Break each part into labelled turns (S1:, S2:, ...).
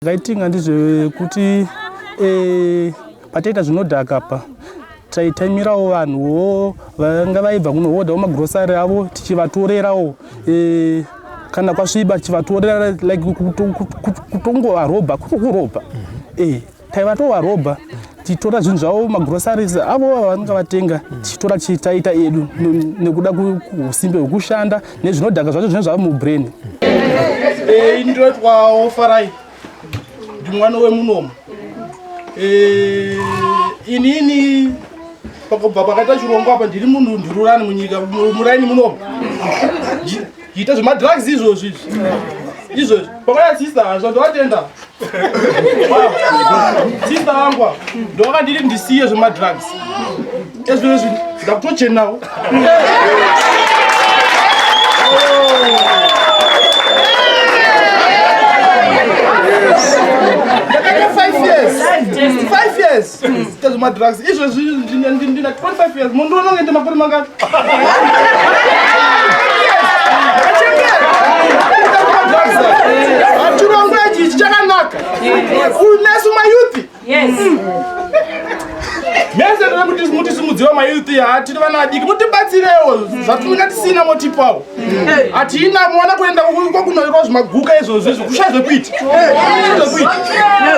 S1: Zvakaitinga ndezvekuti eh, pataita zvinodhaka pa taitaimirawo vanhuwo vanga vaibva kunohodhawo magrosari avo tichivatorerawo eh, kana kwasviba tichivatorera like kutongovarobha kutokurobha eh, taivatovarobha tichitora zvinhu zvavo magrosaries avo vavanenge vatenga tichitora tichitaita edu nekuda kuusimbe hwekushanda nezvinodhaka zvacho zvinenge zvava mubrain. Eh, ndinoitwawo Farai, ndimwana wemunomo. Eh, inini pakubva pakaita chirongwa apa ndiri munhu ndirurani munyika muraini munomo Ita zvemadrugs izvozvi izvi. Izvozvi. Pakauya sister hazvo ndovatenda. Sister vangu ndovakanditi ndisiye zvemadrugs. Ezvinezvi ndakutochenawo. Ndakaita 5 years. 5 years. Ita zvemadrugs. Izvozvi ndina 25 years. Mundiona kunge ndimakore mangani? Chirongwa ichi ichi chakanaka. Unesu mayuthi. Mese toda kuti mutisimudziwe mayuthi ha tiri vana vadiki mutibatsirewo zvatinenge tisina motipawo. Hatina muona kuenda kwakunoirwa zvimaguka izvozvo izvo kushaya zvekuita. Zvekuita.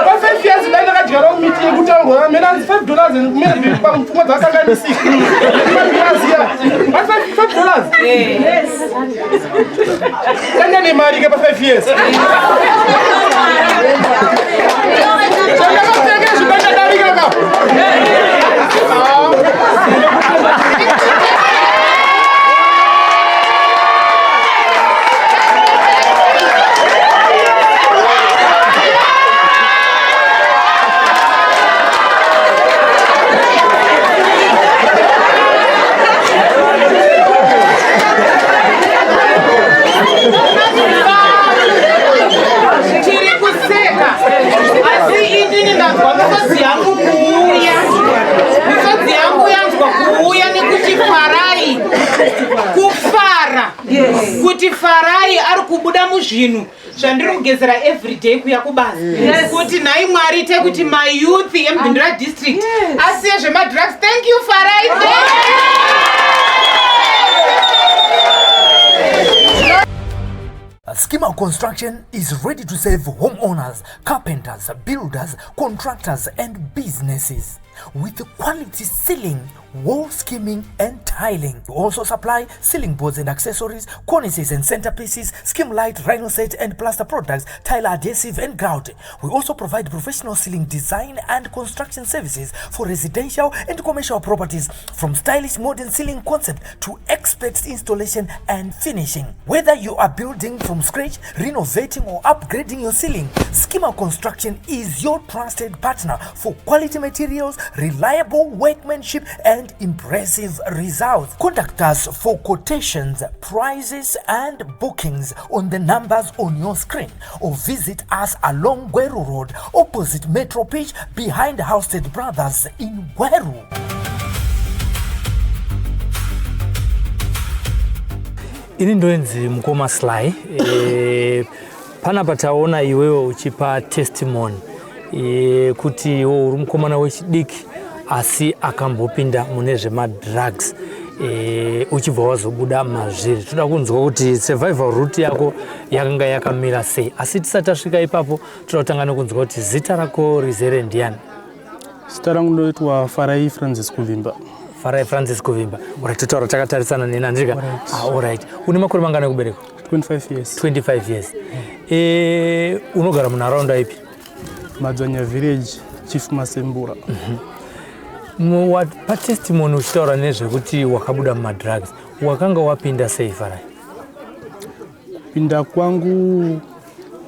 S1: Pa 5 years dai ndakadyarawo miti yekutaurwa mena 5 dollars mena pfungwa dzakanganisika. Maziya. Pa 5 dollars. Yes. Tanga nemari ke pa 5 years. Chandakapfeka izvi pandadarika ka.
S2: Tiri kuseka asi inini ndanzwa misodzi yangu kuuya, misodzi yangu yanzwa kuuya nekuti Farai kufara kuti Farai ari kubuda muzvinhu zvandiri kugezera everyday kuya kubasa kuti nhai Mwari ite kuti mayouth emuBindura district asiye zvemadrugs. Thank you Farai, thank you.
S3: Schema Construction is ready to serve homeowners, carpenters, builders, contractors and businesses with quality ceiling, wall skimming and tiling. We also supply ceiling boards and accessories, cornices and centerpieces, skim light, rhinoset and plaster products, tile adhesive and grout. We also provide professional ceiling design and construction services for residential and commercial properties, from stylish modern ceiling concept to expert installation and finishing. Whether you are building from scratch, renovating or upgrading your ceiling, Schema Construction is your trusted partner for quality materials, reliable workmanship and impressive results. Contact us for quotations, prices and bookings on the numbers on your screen, or visit us along Gweru Road, opposite Metro Pitch, behind Housted Brothers in Gweru.
S4: Ini ndoenzi mukoma Sly. Panapa taona iwewe uchipa testimony kuti iwe uri mukomana wechidiki asi akambopinda mune zvemadrugs, uchibva wazobuda mazviri. Toda kunzwa kuti survival route yako yakanga yakamira sei, asi tisati tasvika ipapo toda kutanga nekunzwa kuti zita rako rizere ndiani?
S1: Zita rangu ndoitwa Farai Francis Kuvimba.
S4: Farai Francis Kuvimba. Alright, totaura takatarisana neni andika. Ah, alright. Une makore mangani ekuberekwa?
S1: 25 years.
S4: 25 years. Unogara munharaunda ipi?
S1: Madzwanya village, Chief Masembura.
S4: Patestimony uchitaura nezvekuti wakabuda mumadrugs, wakanga wapinda sei Farai?
S1: Kupinda kwangu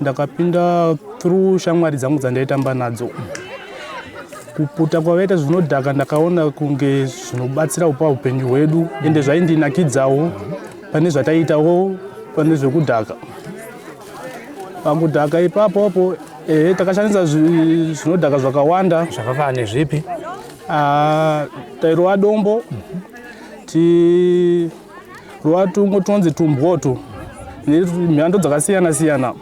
S1: ndakapinda through shamwari dzangu dzandaitamba nadzo. Kuputa kwavaita zvinodhaka ndakaona kunge zvinobatsira kupa upenyu hwedu, ende zvaindinakidzawo pane zvataiitawo pane zvekudhaka. Pakudhaka ipapopo ehe takashandisa zvinodhaka zvakawanda.
S4: Zvakafanana nezvipi?
S1: Tairova dombo, tirova tungo tunonzi tumbwotu nemhando dzakasiyana siyana.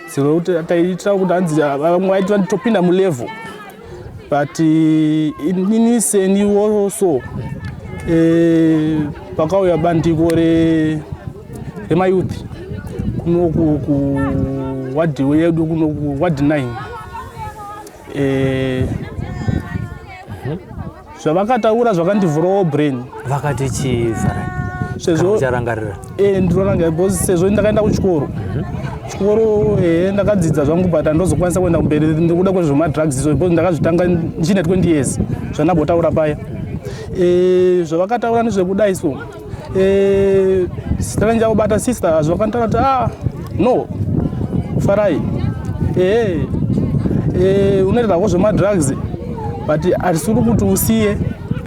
S1: Dzekuti taiitira kuti hanzi vamwe vaiti topinda mulevel, but inini seniwo so pakauya bandiko remayouth kunoku kuwadhi yedu, kunoku ward 9. Zvavakataura zvakandivhurawo brain.
S4: Vakati chii, Farai?
S1: Sezvo
S4: Ucharangarira?
S1: Ndinorangarira because sezvo ndakaenda kuchikoro, chikoro ndakadzidza zvangu, but handozokwanisa kuenda kumberi ndikuda kwezvemadrugs izvo, because ndakazvitanga ndichine 20 years, zvandambotaura paya. Zvavakataura nezvekudai so sitana ndichakubata sister, zvakanditaura kuti, "Ah, no, Farai, ehe, unoita zvako zvemadrugs, but hatisiri kuti usiye,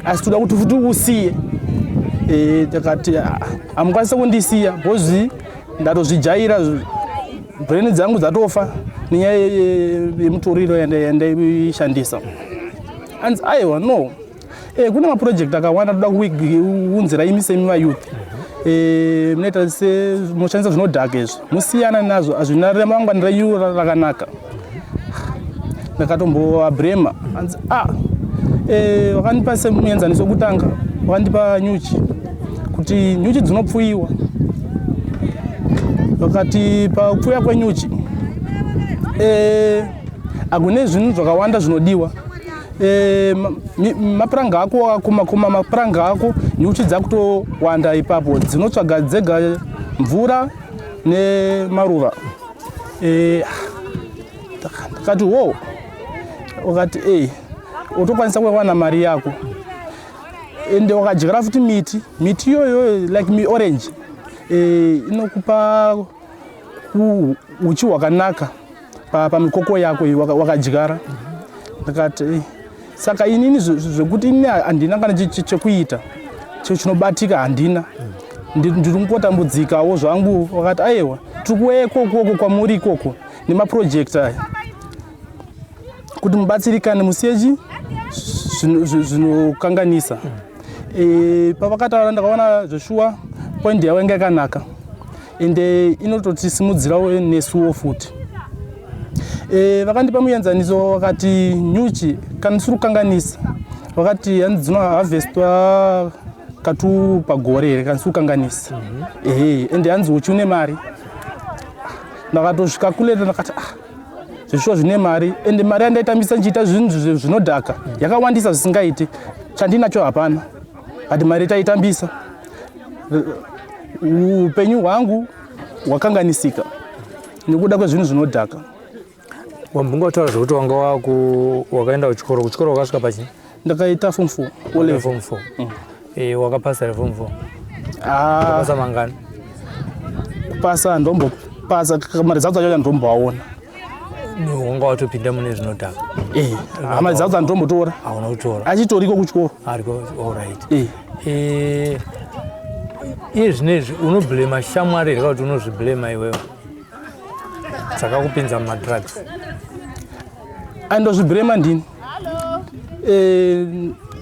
S1: asi toda kuti futi usiye." Takati, "Ah, hamukwanisi kundisiya because ndatozvijaira, brain dzangu dzatofa nenyaya yemutoriro yandaishandisa." Anzi, "Aiwa, no, kune maproject akawanda toda kuunzira imi semi vayouth. Munoita se munoshandisa zvinodhaka izvi, musiyana nazvo, hazvina ramangwana renyu rakanaka." Ndakatomboabrema. Anzi, "A, vakandipa semuenzaniso wekutanga, vakandipa nyuchi, kuti nyuchi dzinopfuyiwa. Vakati pakupfuya kwenyuchi hakune zvinhu zvakawanda zvinodiwa. Mapuranga ako akakomakoma mapuranga ako, nyuchi dzakutowanda ipapo, dzinotsvaga dzega mvura nemaruva." Ndakati, "Wo." Wakati, "Ei, utokwanisa kuwana mari yako, ende wakadyara futi miti, miti iyoyo like miorange inokupa uchi hwakanaka pamikoko yako iyi wakadyara." Ndakati, "Saka inini zvekuti inini handina kana chekuita chinobatika, handina, ndiri kungotambudzikawo zvangu." Wakati, "Aiwa, tiri kuuya ikokoko kwamuri ikoko nemaproject aya kuti mubatsirikane, musiye chi zvinokanganisa." Pavakataura ndakaona zveshuwa point yavo yanga yakanaka, ende inototisimudzirawo nesuwo futi. Vakandipa muenzaniso, vakati nyuchi, kana ndisiri kukanganisa, vakati hanzi dzinoharvestwa katu pagore here, kana ndisiri kukanganisa. Ehe, ende hanzi uchi une mari. Ndakatosvika kuleta, ndakati, "Ah, zvishuwa zvine mari." Ende mari yandaitambisa ndichiita zvinhu zvinodhaka yakawandisa zvisingaiti. Chandinacho hapana, but mari taitambisa, upenyu hwangu hwakanganisika nekuda kwezvinhu zvinodhaka.
S4: Wambunga wataura zvekuti wanga waku wakaenda kuchikoro. Kuchikoro wakasvika pachii?
S1: Ndakaita form 4, O level.
S4: Form 4. Wakapasa here form 4?
S1: Ah,
S4: Wakapasa mangani?
S1: Kupasa ndombopasa, maresults acho ndomboaona.
S4: Wanga watopinda mune zvinodhaka.
S1: Maresults andombotora.
S4: Hauna kutora?
S1: Achitoriko kuchikoro.
S4: Ariko, alright.
S1: Eh.
S4: Iye zvinezvi unoblema shamwari here, kana kuti unozviblema iwewe dzakakupinza mumadrugs?
S1: Andozvibrema ndini.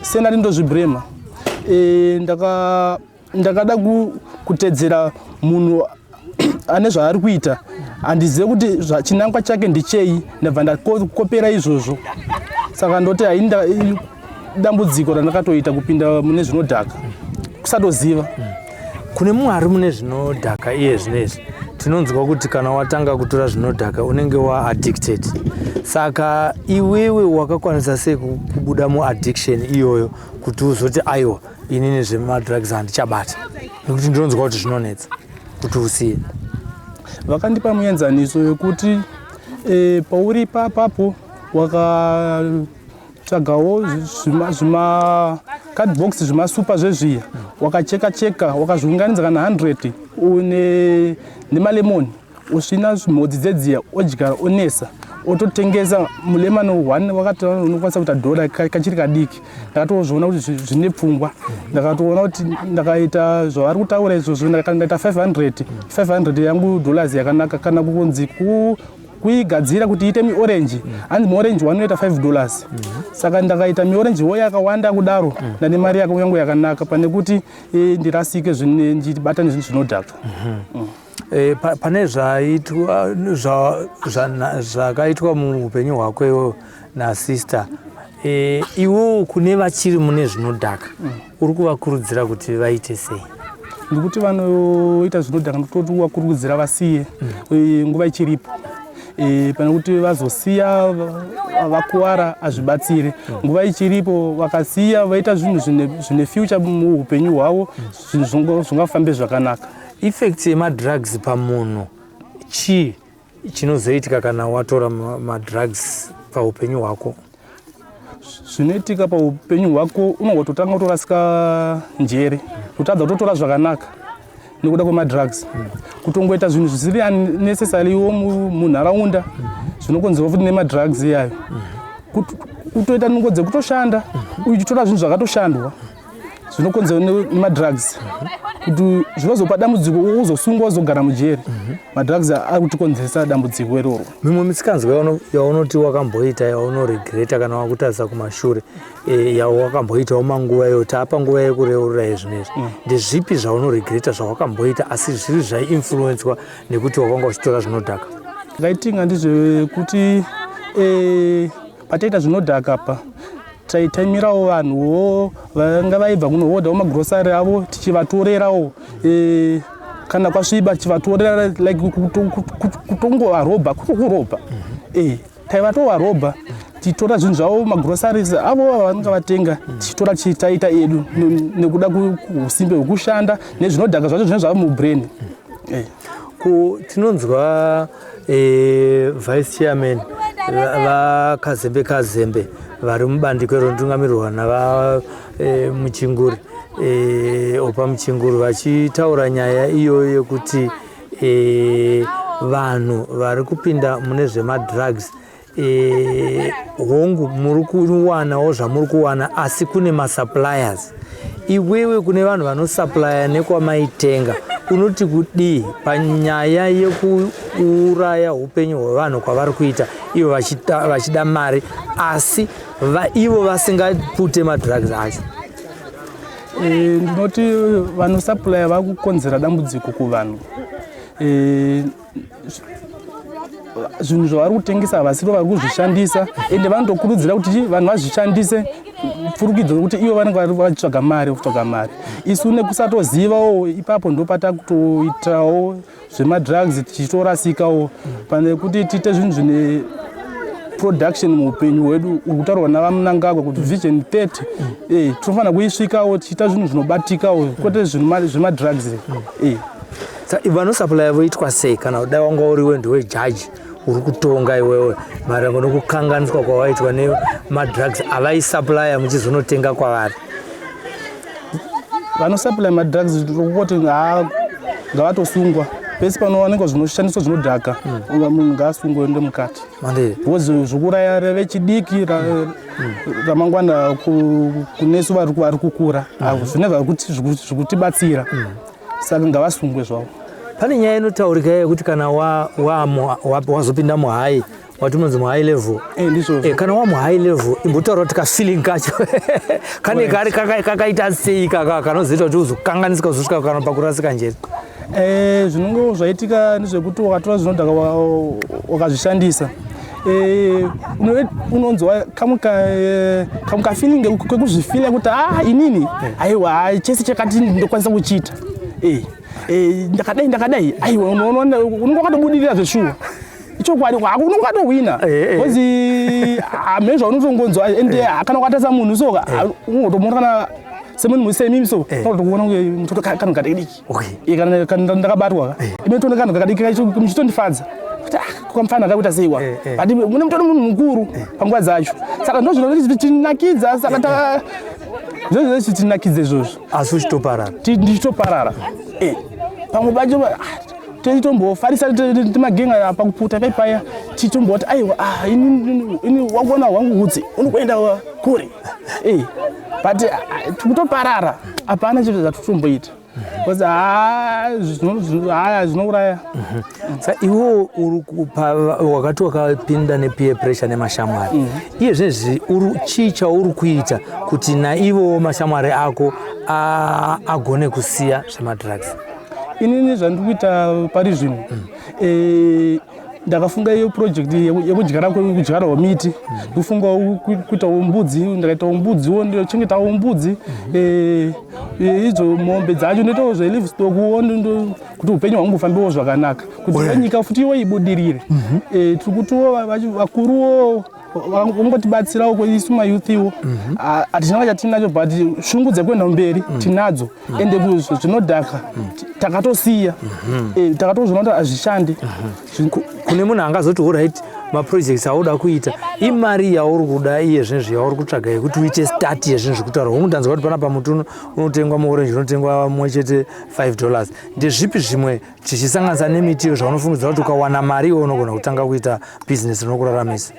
S1: Senati ndozvibrema. Ndakada kutedzera munhu ane zvaari kuita, handizive kuti chinangwa chake ndechei, ndabva ndakopera izvozvo. Saka ndoti haini dambudziko randakatoita kupinda mune zvinodhaka, kusatoziva.
S4: Kune mumwe ari mune zvinodhaka iye zvinezvi, tinonzwa kuti kana watanga kutora zvinodhaka unenge waaddicted. Saka iwewe wakakwanisa sei kubuda muaddiction iyoyo, kuti uzoti, "Aiwa, inini zvemadrugs handichabata," nekuti ndinonzwa kuti zvinonetsa kuti usiye?
S1: Vakandipa muenzaniso wekuti pauri papapo wakatsvagawo zvima cardbox, zvimasupa zvezviya, wakacheka cheka, wakazviunganidza kana 100 une nemalemoni, usvina mhodzi dzedziya, odyara, onesa, ototengesa mulemon one, wakati unokwanisa kuita dhora kachiri kadiki. Ndakatozviona kuti zvine pfungwa. Ndakatoona kuti ndakaita zvavari kutaura izvozvo, ndaita 500 500 yangu dollars yakanaka. Kana kunzi kuigadzira kuti iite miorange, hanzi muorange one unoita $5. Saka ndakaita miorange wo yakawanda kudaro, ndane mari yangu yakanaka, pane kuti ndirasike ndibata nezvinhu zvinodhaka.
S4: E, pane zvaitwa zvakaitwa muupenyu hwako iwewe nasister e, iwewo kune vachiri mune zvinodhaka uri kuvakurudzira kuti vaite sei?
S1: Ndikuti vanoita zvinodhaka ndikutoti vakurudzira vasiye e, nguva ichiripo e, pane kuti vazosiya vakuwara hazvibatsire. Nguva ichiripo vakasiya vaita zvinhu zvine future muupenyu hwavo, zvinhu zvingafambe zvakanaka.
S4: Effects yemadrugs pamunhu chii chinozoitika kana watora madrugs paupenyu hwako?
S1: Zvinoitika paupenyu hwako, unongototanga kutorasika njere, kutadza kutotora zvakanaka nekuda kwemadrugs, kutongoita zvinhu zvisiri unnecessary-wo munharaunda, zvinokonzerwa futi nemadrugs iyayo. Kutoita nungo dzekutoshanda uchitora zvinhu zvakatoshandwa zvinokonzerwa nemadrugs, kuti zvinozopa dambudziko, uzosungwa, uzogara mujeri. Madrugs ari kutikonzeresa dambudziko iroro.
S4: Mimwe misikanzwa yaunoti wakamboita yaunoregreta kana wakutarisa kumashure, yawakamboitawo manguva iyo taapa nguva yekureurura izvinezvi, ndezvipi zvaunoregreta zvawakamboita asi zviri zvaiinfluenswa nekuti wakanga uchitora zvinodhaka?
S1: Zvakaitinga ndezvekuti pataita zvinodhaka pa taimirawo vanhuwo vanga vaibva kunohodhawo magrosari avo, tichivatorerawo kana kwasviba tichivatorera, like kutongovarobha, kutokurobha. Taivatovarobha tichitora zvinhu zvavo, magroceries avo vanenge vatenga, tichitora tichitaita edu nekuda kuusimbe hwekushanda nezvinodhaka zvacho zvinenge zvava mubrain.
S4: Tinonzwa vice chairman vaKazembe Kazembe vari mubandiko rinotungamirirwa nava Muchinguri, Opa Muchinguri, vachitaura nyaya iyoyo yekuti vanhu vari kupinda mune zvemadrugs, hongu muri kuwanawo zvamuri kuwana, asi kune masuppliers. Iwewe kune vanhu vanosupplya nekwamaitenga unoti kudii panyaya yekuuraya upenyu hwevanhu kwavari kuita ivo vachida mari, asi ivo vasingapute madrugs acho?
S1: Ndinoti vanosupplya vakukonzera dambudziko kuvanhu. Zvinhu zvavari kutengesa havasiro vari kuzvishandisa, ende vanotokurudzira kuti vanhu vazvishandise pfurukidzo yekuti ivo vanenge vari vachitsvaga mari, kutsvaga mari. Isu nekusatozivawo ipapo ndopatakutoitawo zvemadrugs, tichitorasikawo pane kuti tiite zvinhu zvine production muupenyu hwedu. Uri kutaurwa navaMnangagwa kuti Vision 30, tinofanira kuisvikawo tichiita zvinhu zvinobatikawo, kwete zvinhu zvemadrugs.
S4: Vanosupplya voitwa sei? Kana kudai wanga uriwe ndiwe jaji uri kutonga iwewe maererano nokukanganiswa kwawaitwa nemadrugs avaisupplya muchizonotenga kwavari?
S1: Vanosupplya madrugs kuti ngavatosungwa pese panowanikwa zvinoshandiswa zvinodhaka. Munhu ngaasungwe ende mukati, because zvokuraya vechidiki ramangwana kunesu vari kukura zvine zvikutibatsira, saka ngavasungwe zvavo.
S4: Pane nyaya inotaurika yekuti kana wazopinda muhigh, wati unonzi muhigh level.
S1: Ndizvozvo.
S4: Kana wamuhigh level, imbotaura kuti kafeeling kacho kane kari kakaita sei kaka kanozoita kuti uzokanganisika, uzosvika kana pakurasika njere?
S1: Zvinonge zvaitika ndezvekuti wakatora zvinodhaka, wakazvishandisa, unonzwa kamwe kafeeling kekuzvifeela kuti ah, inini aiwa, chese chakati ndokwanisa kuchiita. Ndakadai, ndakadai, aiwa, unenge wakatobudirira zveshuwa, ichokwadi, unenge wakatohwina, because hamene zvaunotongonzwa. Ende kana ukatarisa munhu so, ungotomuona kana semunhu semimi so, unotokuona kunge mutoto kanhu kadiki. Kana ndakabatwa ka, ime toona kanhu kakadiki kacho muchitondifadza kuti ah, kamufana kakuita seiwa, but mune mutori munhu mukuru panguva dzacho. Saka ndo zvinotinakidza, saka ndozvinotinakidza izvozvo.
S4: Asi uchitoparara?
S1: Ndichitoparara. Pamwe pacho tichitombofarisa timagenga pakuputa paipaya, tichitomboti aiwa, ah, ini wakuona hwangu hutsi unokuenda kure, but tikutoparara, hapana chiro zvatitomboita because haya zvinouraya.
S4: Sa iwewo uri kupa wakati wakapinda nepeer pressure nemashamwari, iye zvezvi chii chauri kuita kuti naivowo mashamwari ako agone kusiya zvemadrugs?
S5: Inini zvandiri kuita pari zvino, ndakafunga iyo project yekudyara, kudyarawo miti. Ndikufungawo kuitawo mbudzi. Ndakaitawo mbudziwo, ndochengetawo mbudzi, idzo mombe dzacho, ndoitawo zvelivestockwo, kuti upenyu hwangu hufambewo zvakanaka, kuti nyika futi iwo ibudirire. Tiri kutiwo vakuruwo vangotibatsirawo isu mayouth-iwo. Hatina chatinacho, but shungu dzekuenda mberi tinadzo. Ende zvinodhaka takatosiya, takatozviona kuti hazvishandi.
S4: Kune munhu angazoti, alright, maprojects auda kuita, imari yauri kuda iye zvinezvi yauri kutsvaga yekuti uite start yezvinhu zvekutaura? Hongu, ndanzwa kuti panapa muti unotengwa, muorange unotengwa mumwe chete $5. Ndezvipi zvimwe tichisanganisa nemiti iyo zvaunofungidzira kuti ukawana mari iwe unogona kutanga kuita bhizinesi rinokuraramisa?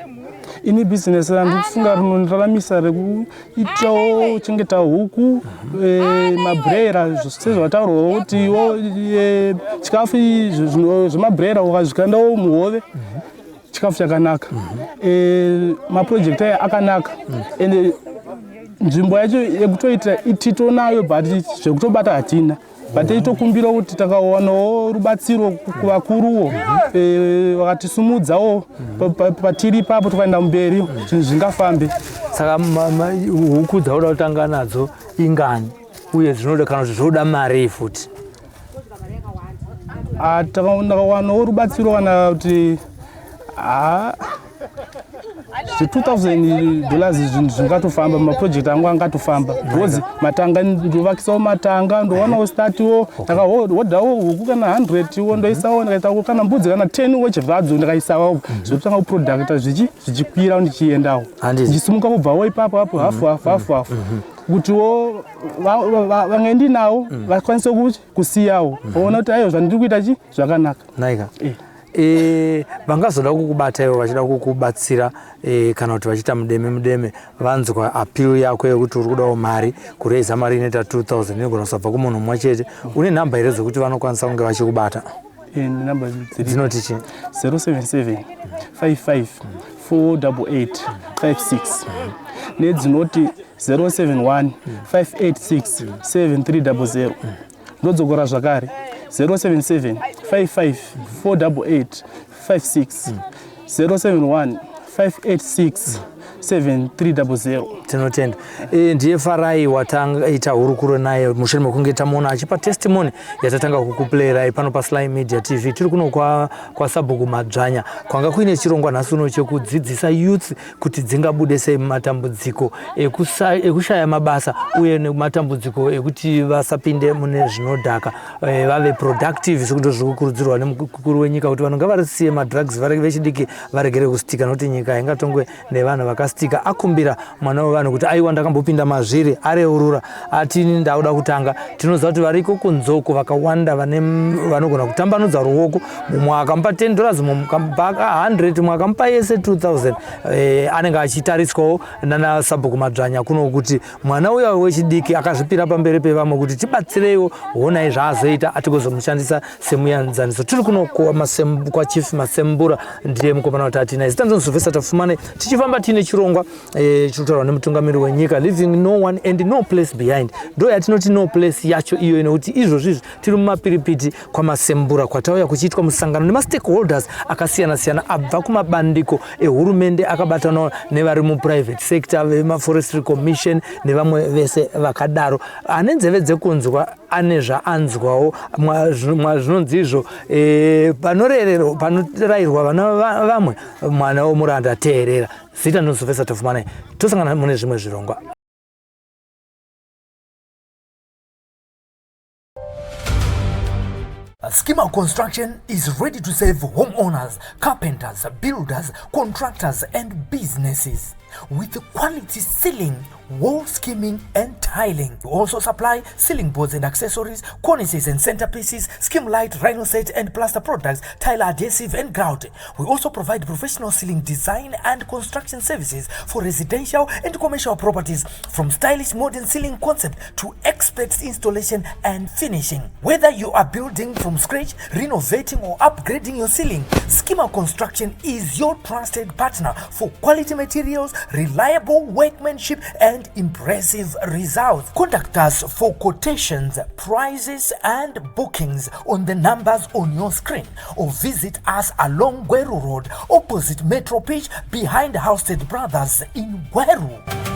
S5: Ini bhizinesi randikufunga rinondiraramisa rekuitawo chengeta huku, mabroiler, sezvataurwawo kuti iwo chikafu zvemabroiler ukazvikandawo muhove, chikafu chakanaka. Maproject aya akanaka, ende nzvimbo yacho yekutoitira titonayo, but zvekutobata hatina. But tokumbira kuti takawanawo rubatsiro kuvakuruwo, vakatisumudzawo patiri ipapo, tukaenda mberi, zvinhu zvingafambe.
S4: Saka huku dzauda kutanga nadzo ingani, uye dzinoda kana kuti zvoda mari futi?
S5: Ah, ndakawanawo rubatsiro kana kuti $2000, zvinhu zvingatofamba, maproject angu angatofamba, because matanga ndovakisawo matanga, ndowanawo startiwo, ndakahodhawo huku kana 100 wo, ndoisawo, ndikaitawo kana mbudzi kana 10 wo chibvadzo, ndikaisawo, zvotanga kuproducta zvichikwira, ndichiendawo, ndichisimuka kubvawo ipapo apo, hafu hafu hafu hafu, kutiwo vange ndinawo vakwanise kusiyawo, vaona kuti aiwa, zvandiri kuita chi zvakanaka.
S4: Naika. Vangazoda kukubata ivo vachida kukubatsira, kana kuti vachiita mudeme mudeme, vanzwa appeal yako yekuti uri kudawo mari, kuraisa mari inoita 2000, inogona kusabva kumunhu mumwe chete, une nhamba here dzekuti vanokwanisa kunge vachikubata?
S5: Namba dziri
S4: Dzinoti chii?
S5: 077 55 488 56, nedzinoti 071 586 7300. Ndodzokora zvakare: 077 55 488 56, 071 586 7300.
S4: Tinotenda. Ndiye Farai watangaita hurukuro naye mushure mekunge tamuona achipa testimony yatatanga kukuplayirai pano paSly Media TV. Tiri kuno kwasabhuku Madzvanya, kwanga kuine chirongwa nhasi uno chekudzidzisa youth kuti dzingabude sei mumatambudziko ekushaya mabasa, uye nematambudziko ekuti vasapinde mune zvinodhaka, vave productive, sekuti zviri kukurudzirwa nemukuru wenyika kuti vanhu ngavarisiye madrugs, vechidiki varegere kustika, nokuti nyika haingatongwe nevanhu vakastika. Akumbira mwana wevanhu kuti aiwa, ndakambopinda mazviri, areurura, atini ndakuda kutanga. Tinoziva kuti variko kunzoko vakawanda vanogona kutambanudza ruoko. Mumwe akamupa $10, mumwe akamupa 100, mumwe akamupa yese 2000. Anenge achitariswawo nana sabhuku Madzvanya kuno kuti mwana uya wechidiki akazvipira pamberi pevamwe kuti tibatsireiwo, honai zvaazoita, atigozomushandisa semuenzaniso. Tiri kuno kwaChief Masembura. Ndiye mukomana kuti atina zita ndonzovhesa Tafumane. Tichifamba tiine chirongwa chinotaurwa nemutungamiri wenyika, "Leaving no one and no place behind". Ndo yatinoti no place yacho iyo, nekuti izvozvi izvi tiri mumapiripiti kwaMasembura, kwatauya kuchiitwa musangano nemastakeholders akasiyana-siyana abva kumabandiko ehurumende akabatana nevari muprivate sector, vemaforestry commission nevamwe vese vakadaro. Ane nzeve dzekunzwa ane zvaanzwawo. Zvinonzi izvo, panorayirwa vana vamwe, mwana womuranda teerera. Zita ndinozofesa Tafumanai. Tosangana mune zvimwe zvirongwa.
S3: Schema Construction is ready to serve homeowners, carpenters, builders, contractors, and businesses with quality ceiling, wall skimming, and tiling. We also supply ceiling boards and accessories, cornices and centerpieces, skim light, rhino set and plaster products, tile adhesive and grout. We also provide professional ceiling design and construction services for residential and commercial properties, from stylish modern ceiling concept to expert installation and finishing. Whether you are building from scratch, renovating or upgrading your ceiling, Schema Construction is your trusted partner for quality materials, reliable workmanship, and impressive results. Contact us for quotations, prices, and bookings on the numbers on your screen or visit us along Gweru Road, opposite Metro Pitch, behind Housted Brothers in Gweru.